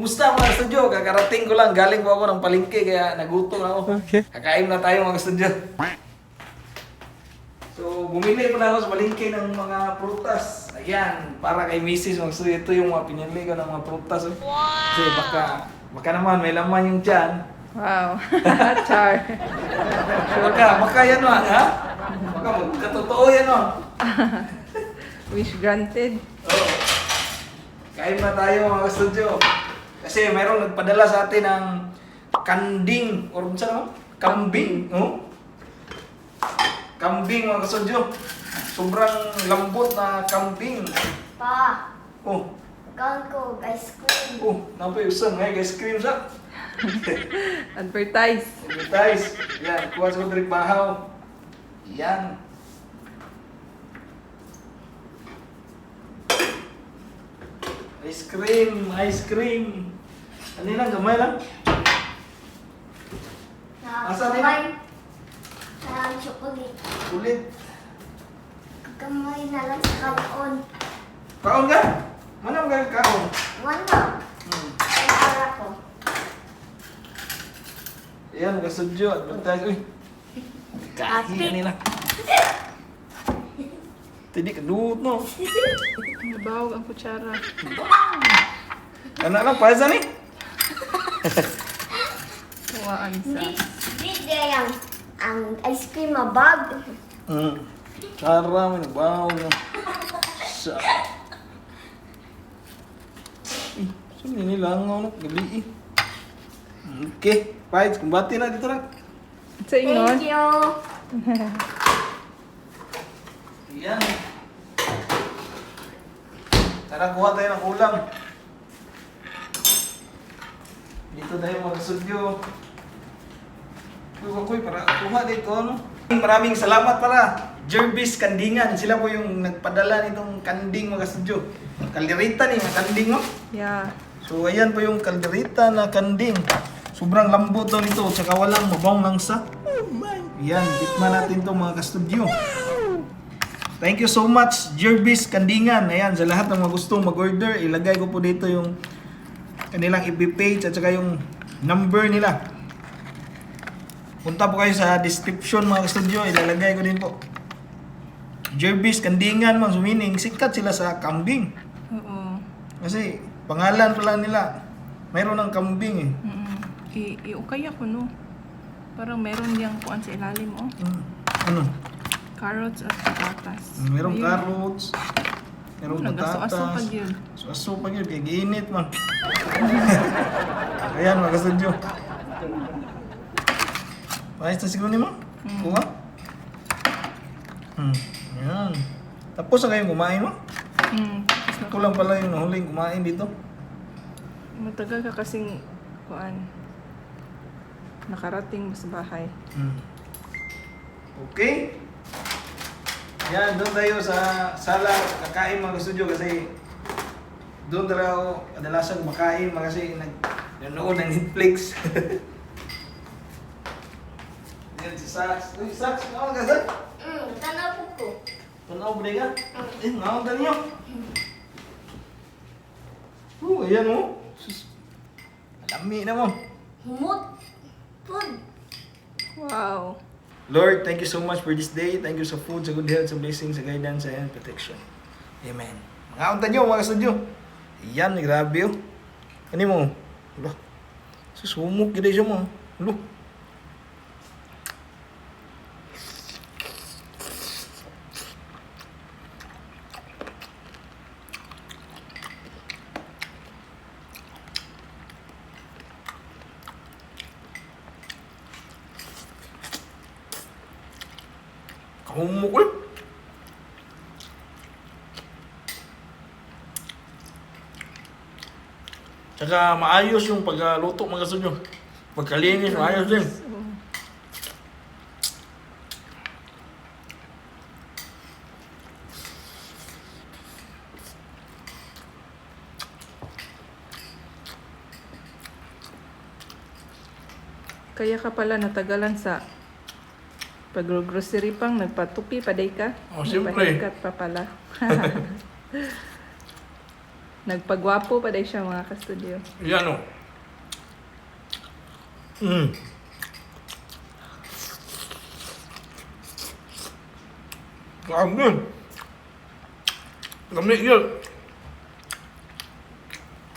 Kumusta mga studio? Kakarating ko lang, galing po ako ng palengke kaya nagutom ako. Okay. Kakain na tayo mga studio. So, bumili pala ako sa palengke ng mga prutas. Ayan, para kay Mrs. mga studio. Ito yung mga pinili ko ng mga prutas. Kasi baka naman may laman yung tiyan. Wow. Char. Baka yan ha? Baka magkatotoo yan Wish granted. Oh. Kain na tayo mga studio. Kasi mayroong nagpadala sa atin ng kanding or ano naman? Kambing, no? Kambing mga studio. Sobrang lambot na kambing. Pa, Oh, gaan ko ice cream. napayusan ngay ice cream sa. Advertise. Guys, yan, kuha sa Rodrick Bahaw. Yan. Ice cream, ice cream. Ano lang, gamay lang. Asa nila? Kamay. Sa chocolate. Ulit. Kamay na lang sa kalon. Kaon ka? Manang ka kaon? Wala. Ay, para ko. Yan, kasudyo. Advertise. Uy. Kahi nila. Tidi ka duot no. Nabawag ang kutsara. Anak lang, paisa ni. Kuwaan sa. Di yan ang ice cream mabag. Cara mo, nagbaw na. Sa. Saan nila ang gabi eh. Okay, Pides, kumbati na dito lang. Sa ingon. Thank you. Yan. Tara, kuha tayo ng ulam. Dito tayo mga studio. Kuy, para kuha dito, ano? Maraming salamat pala. Jervis Kandingan. Sila po yung nagpadala nitong kanding mga studio. Kalderita ni, mga kanding, no? Yeah. So, ayan po yung kalderita na kanding. Sobrang lambot daw nito, tsaka walang mabang langsa. Yan, tikman natin to mga ka-studio. Thank you so much, Jervis Kandingan. Ayan, sa lahat ng mga gustong mag-order, ilagay ko po dito yung kanilang FB page at saka yung number nila. Punta po kayo sa description mga ka-studio, ilalagay ko din po. Jervis Kandingan, man, so meaning sikat sila sa kambing. Oo. Kasi pangalan pa lang nila, mayroon ng kambing eh. Iukaya ko no. Parang meron diyang kuan sa ilalim oh. Ano? Carrots at patatas. Merong Ayun. carrots, merong Nagaso-aso patatas. pag yun. Aso pag yun, kaya giinit man. Ayan mga kasadyo. Ayos na siguro ni mo? Kuha? Ayan. Tapos na kayong kumain mo? Tapos na Ito lang pala yung nahuling kumain dito. matagal ka kasing kuan. Nakarating sa bahay. Okay. Yan, doon tayo sa sala kakain mga studio kasi doon talaga ako kadalasan makain kasi nanonood ng Netflix. Yan si Sax. Uy, Sax, naman ka Sax? Tanaw po ko. Tanaw ba ka? Naman ka niyo? Ayan mo. Sus. Alami na mo. Humot. Food. Wow. Lord, thank you so much for this day. Thank you sa food, sa good health, sa blessings, sa guidance, and protection. Amen. Mga unta nyo, mga studio. Yan, grabe oh. Ano mo? Alo. Susumok gila siya mo. Alo. Kahumok eh. Tsaka maayos yung pagluto mga studio. Pagkalinis, maayos din. Kaya ka pala natagalan sa pag-grocery pang nagpatupi paday ka. Oh, siyempre. Nagpahikat pa pala. Nagpagwapo pa dahil siya mga ka-studio. Yan o. Grabe. Kami yun.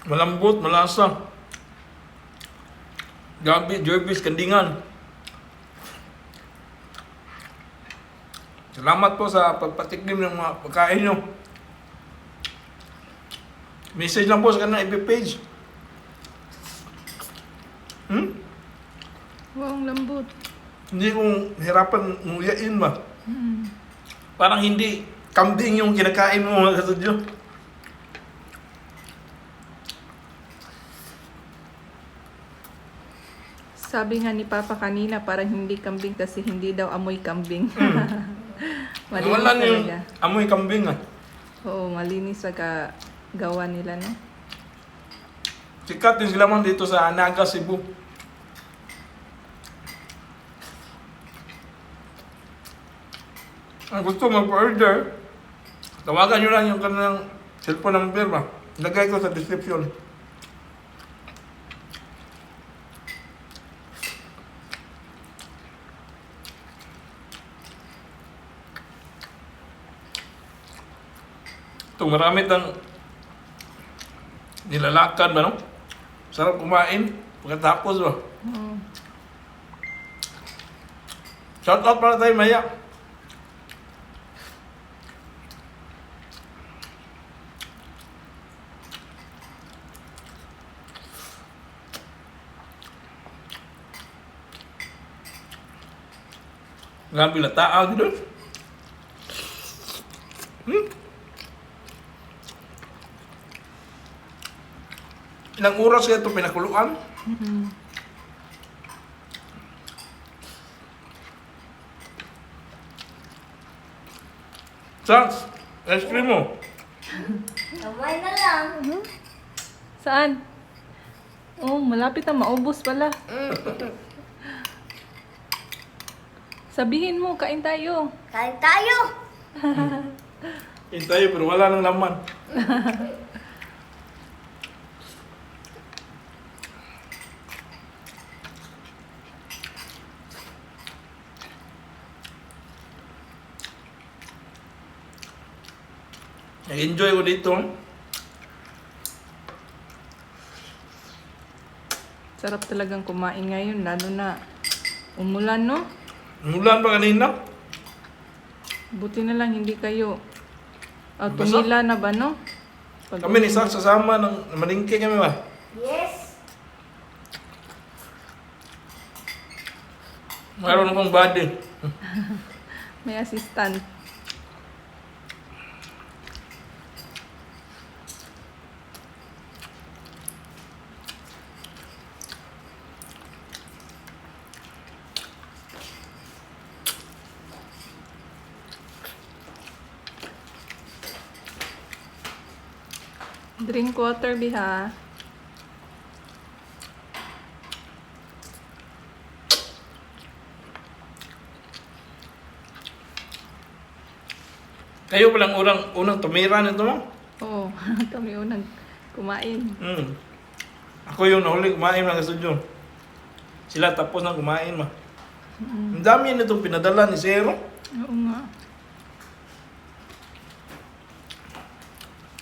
Malambot, malasa. Gabi, Jervis, Kandingan. Salamat po sa pagpatikim ng mga pagkain nyo. Message lang po sa kanang FB page. Wow, ang lambot. Hindi kong hirapan nguyain ba. Parang hindi kambing yung kinakain mo mga kasudyo. Sabi nga ni Papa kanina, parang hindi kambing kasi hindi daw amoy kambing. Malinis Wala na yung talaga. amoy kambing ah. Oo, malinis sa gawa nila, no? Sikat din sila man dito sa Naga, Cebu. Ang gusto mag-order, tawagan nyo lang yung kanilang cellphone number ba. Lagay ko sa description. Ito marami tang nilalakad ba no? Sarap kumain pagkatapos ba. Shout out para tayo Maya. Grabe na tao dito. Ilang oras kaya ito pinakuluan? Sans, ice cream mo. Kamay na lang. Saan? Oh, malapit na maubos pala. Sabihin mo, kain tayo. Kain tayo. Hintay pero wala nang laman. Nag-enjoy ko dito. Sarap talagang kumain ngayon, lalo na umulan, no? Mulan pa kanina. Buti na lang hindi kayo Basa? tumila na ba, no? Pag Kami ni Sak sasama ng malingke kami ba? Yes. Mayroon akong body. may assistant. Drink water, Biha. Kayo palang unang tumira nito mo? Oo, kami unang kumain. Ako yung nahuli kumain mga kasudyo. Sila tapos na kumain ma. Ang dami nitong pinadala ni Zero. Oo nga.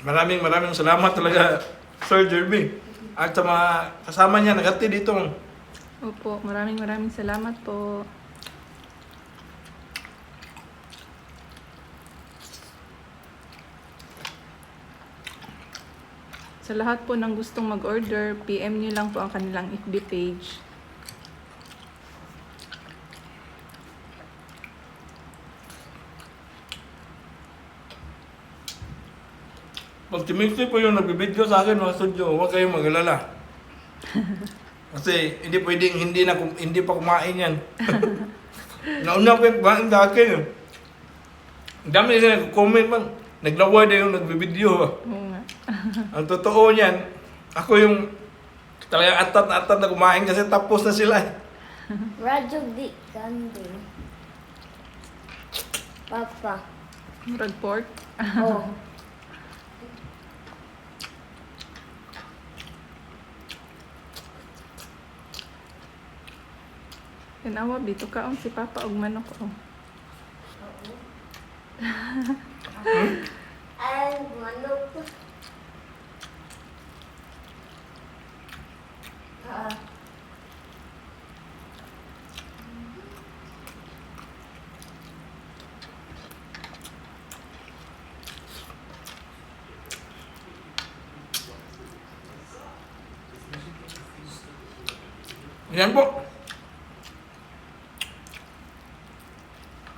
Maraming salamat talaga Sir Jerby. At sa mga kasama niya nagati dito. Opo, maraming salamat po. Sa lahat po ng gustong mag-order, PM nyo lang po ang kanilang FB page. Pag timixi po yung nagbibideo sa akin mga studio, huwag kayong mag-alala. Kasi hindi pwedeng hindi pa kumain yan. Nauna ko yung kumain sa akin. Ang dami sila nag-comment man. Naglaway na yung nagbibideo. Oo nga. Ang totoo niyan, ako yung talagang atat na kumain kasi tapos na sila. Radyo di kanding. Papa. Murag pork. Oh. Tinawa, bito ka si Papa og manok. Oh. Ay, manok. Yan po.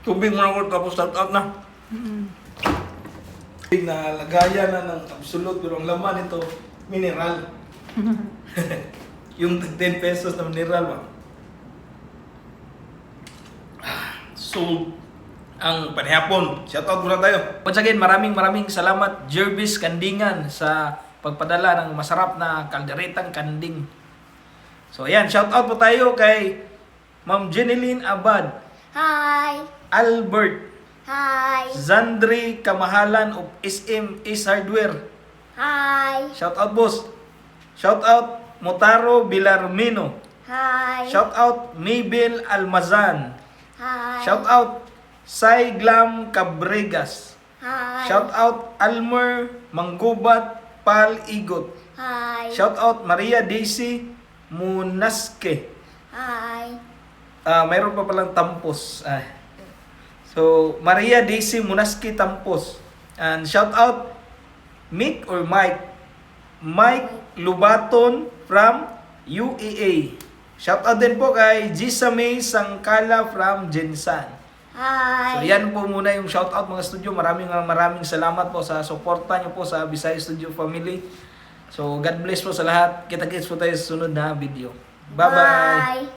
Tubig mo na ko tapos start out na. Tubig na lagayan na ng absolute pero ang laman ito, mineral. Yung 10 pesos na mineral ba? So, ang panihapon. Shoutout muna tayo. Once again, maraming salamat Jervis Kandingan sa pagpadala ng masarap na kalderetang kanding. So ayan, shoutout po tayo kay Ma'am Jeneline Abad, Hi. Albert, Hi. Zandri Kamahalan of SM Ace Hardware. Hi. Shoutout boss. Shoutout Motaro Bilarmino. Hi. Shoutout Mabel Almazan. Hi. Shoutout Sai Glam Cabregas. Hi. Shoutout Almer Manggubat Pal Igot. Hi. Shoutout Maria Daisy Munaske. Hi. Mayroon pa palang Tampos. So, Maria Daisy Munaske Tampos. And shoutout Mick or Mike. Mike Lubaton from UEA. Shoutout din po kay Gisame Sangkala from Jensan. Hi. So yan po muna yung shoutout mga studio. Maraming salamat po sa suporta nyo po sa Bisaya Studio Family. So God bless po sa lahat. Kita-kits po tayo sa sunod na video. Bye-bye! Bye.